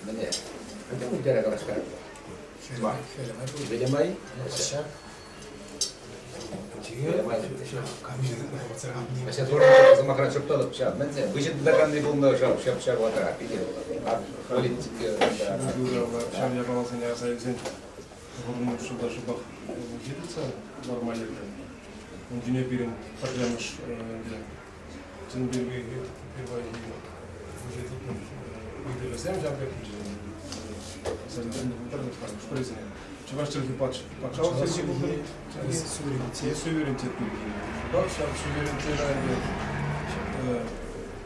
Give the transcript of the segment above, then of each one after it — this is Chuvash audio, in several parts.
Мӗне? Ӗнтӗ кунтера калаҫкар. Хӗле май. Сӑмахран шӑпталӑп ҫав. Мӗнсе выҫӑ тытаканни пулнӑ ҫав ҫав ҫав вӑхӑтра питӗ политика. Ҫав япаласене аса илсен вырӑнӑн шута шӑпах тытса ларма лекрӗ. Ун ҫине пирӗн пӗрремӗш ӗнтӗ чӑн пирвайхи выҫӑ тытнӑ ыйтӑвӗсем ҫав пек пулчӗҫ. Чӑваш чӗлхи патшалӑх чӗлхи пултӑр. Суверенитет. Суверенитет пирки. Шӑпах ҫав суверенитета ӗнтӗ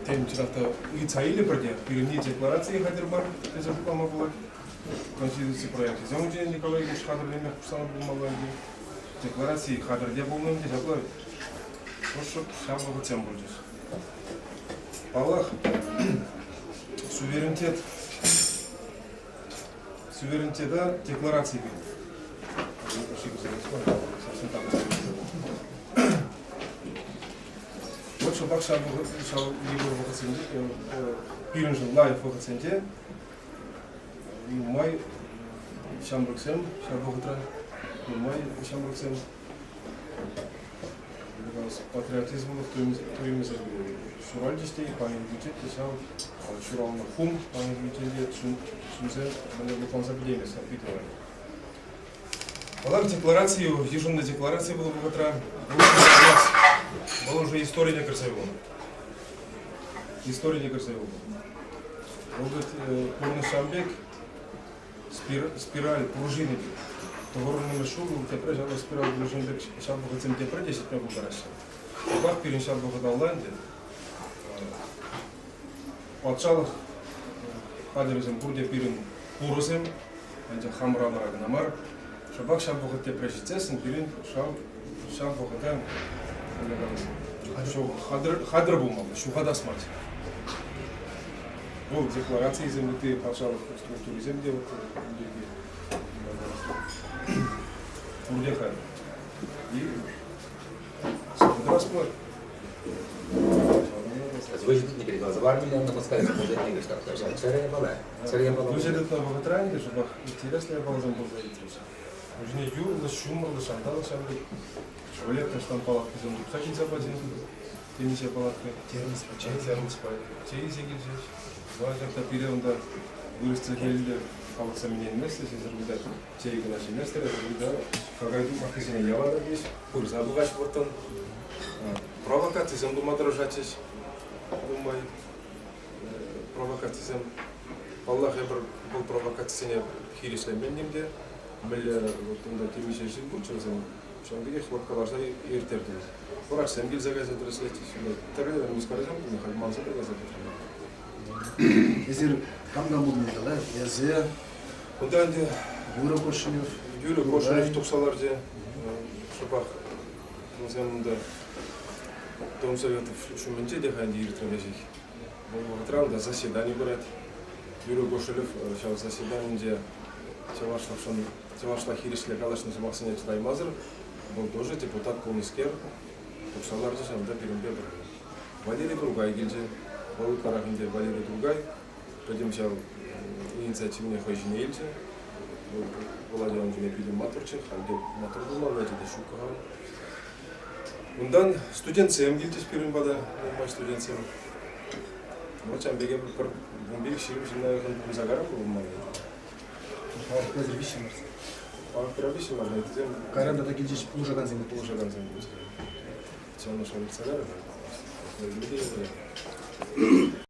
тен, чӑнах та ыйтса илӗпӗр те, пирӗнни декларацийӗ хатӗр мар тесе шутлама пулать. Конституци проекчӗсем унччен Николай Ильич хатӗрлеме пуҫланӑ пулмалла ӗнтӗ. Деклараци хатӗрте пулнӑ ӗнтӗ, ҫапла шӑп ҫав вӑхӑтсем пулчӗҫ. Паллах, суверенитет суверенитета деклараци кӳнӗ. Совсем так. Вот шӑпах ҫав вӑхӑт, ҫав йывӑр вӑхӑтсенче, пирӗншӗн лайӑх вӑхӑтсенче нумай ҫамрӑксем ҫав вӑхӑтра нумай ҫамрӑксем патриотизмлӑх туйӑмӗсем ҫуралчӗҫ те паянхинче те ҫав ҫуралнӑ хум паянхинче те сӳнсе мӗнле лӑпланса пӗтеймест ҫав ыйтӑва. Паллах, деклараци, йышӑннӑ деклараци вӑл вӑхӑтра вӑл уже историне кӗрсе юлнӑ. Историне кӗрсе юлнӑ. Вӑл пурнӑҫ ҫавӑн пек спираль пружини пек. Тӑхӑрвуннӑмӗш ҫул вӑл тепре ҫавна спираль пружини пек ҫав вӑхӑтсем тепре те ҫитме пултараҫҫӗ. Шӑпах пирӗн ҫав вӑхӑталла ӗнтӗ патшалӑх хатӗрӗсем пурте пирӗн пурӑсем, анчах хамӑр алӑра кӑна мар. Шӑпах ҫав вӑхӑт тепре ҫитсессӗн пирӗн ҫав, ҫав вӑхӑта хатӗр пулмалла, ҫухатас марччӗ. Вӑл декларацийӗсем ытти патшалӑх структурисем те вот ун пирки пурте халь. И тӑрас пулать. Выжить не передал. В армии он москаль Чӗрӗ япала. Чӗрӗ япала. Выҫӑ тытнӑ вӑхӑтра ӗнтӗ шӑпах интереслӗ япаласем пулса иртрӗҫ. Вӗсене юрлӑ, ҫумӑрлӑ ҫанталӑк ҫав пек. Шевле таҫтан палаткӑсем тупса килсе пачӗ. Темиҫе палатка. Термоспа чей. Термоспа чей илсе килчӗҫ. Ну, анчах та пире унта вырӑс чӗлхеллӗ халӑхсем ӗненместӗҫ, эсир кунта чей кӑна ҫиместӗр, эсир кунта какай тумаххисене ялатӑр теҫ. Пырса тухаҫ вӑрттӑн. Провокацисем тума тӑрӑшатчӗҫ нумай. Провокацисем, паллах, эпир вӑл провокацисене хирӗҫлемен те. Мӗнле вот унта темиҫе ҫын пурччӗ вӗсем, ҫавӑн пекех лӑпкаларса ирттертӗмӗр. Врачсем килсе кайса тӗрӗслетчӗҫ. Тӗрлӗ мыскарасем пулнӑ, халь манса та кайса пӗтрӗмӗр. Эсир кам-кам пулнӑ унта, Эсӗ, Унта ӗнтӗ Юра Кошелев, Юрий Кошелев тухса ларчӗ. Шӑпах вӗсем унта Дом Советов ҫумӗнче те ӗнтӗ иртрӗ веҫех. Вӑл вӑхӑтра унта заседани пырать. Юрий Кошелев ҫав заседанинче чӑвашлӑхшӑн чӑвашла хирӗҫле калаҫнӑ сӑмахсене чӑтаймасӑр вӑл тоже депутат пулнӑскер тухса ларчӗ ҫавӑнта пирӗнпе пӗрле. Валерий Тургай килчӗ. Вӑл ытларах ӗнтӗ Валерий Тургай пӗтӗм ҫав инициативине хӑй ҫине илчӗ. Вӑл ача ун ҫине питӗ маттурччӗ, халь те маттур пулмалла, те ҫук-ха. Унтан студентсем килчӗҫ пирӗн пата, нумай студентсем. Вот ҫавӑн пекех пӗр 15 ҫирӗм ҫынна яхӑн пулса карӑм пулмалла. Палӑртмасӑр виҫҫӗмӗр. Палӑртра виҫҫӗмӗр, тесем. Кайран тата килчӗҫ пулӑшакансем. Пулӑшакансем килчӗҫ. Ҫавна шанса карӑм.